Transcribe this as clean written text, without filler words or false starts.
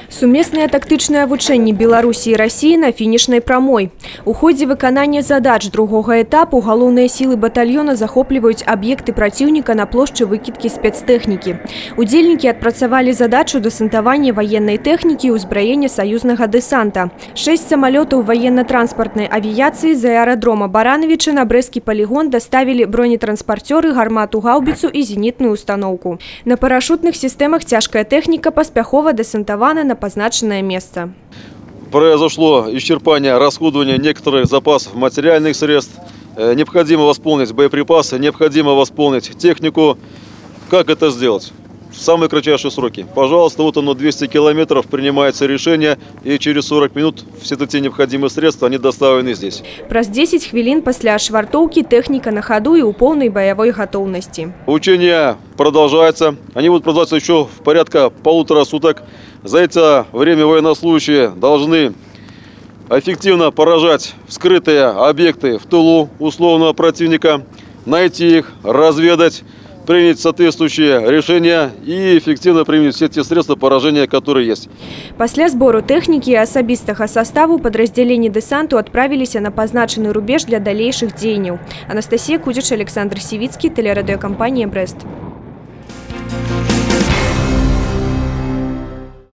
Сумесныя тактычныя вучэнні Беларусі і Расіі на фінішнай прамой. У ходзе выканання задач другога этапу галоўныя сілы батальёна захопліваюць аб'екты праціўніка на плошчы выкідкі спецтэхнікі. Удзельнікі адпрацавалі задачу дэсантавання ваеннай тэхнікі і ўзбраення саюзнага дэсанта. 6 самалётаў ваенна-транспартнай авіяцыі з аэрадрома Баранавічы на брэсцкі палігон даставілі бронетранспарцёры, гармату-гаўбіцу і зенітную установку. На парашутных сістэмах цяжкая тэхніка паспяхова дэсантавана на позначенное место. Произошло исчерпание, расходование некоторых запасов материальных средств. Необходимо восполнить боеприпасы, необходимо восполнить технику. Как это сделать? В самые кратчайшие сроки. Пожалуйста, вот оно 200 километров, принимается решение, и через 40 минут все эти необходимые средства, они доставлены здесь. Праз 10 хвілін пасля швартоўкі тэхніка на хаду і ў поўнай баявой гатоўнасці. Учения продолжаются. Они будут продолжаться еще в порядка 1,5 суток. За это время военнослужащие должны эффективно поражать скрытые объекты в тылу условного противника, найти их, разведать, принять соответствующие решения и эффективно применить все те средства поражения, которые есть. Пасля збору тэхнікі і асабістага составу падраздзяленні дэсанту адправіліся на пазначаны рубеж для далейшых дзеянняў. Анастасія Кудзіч, Александр Сівіцкі, тэлерадыёкампанія «Брэст».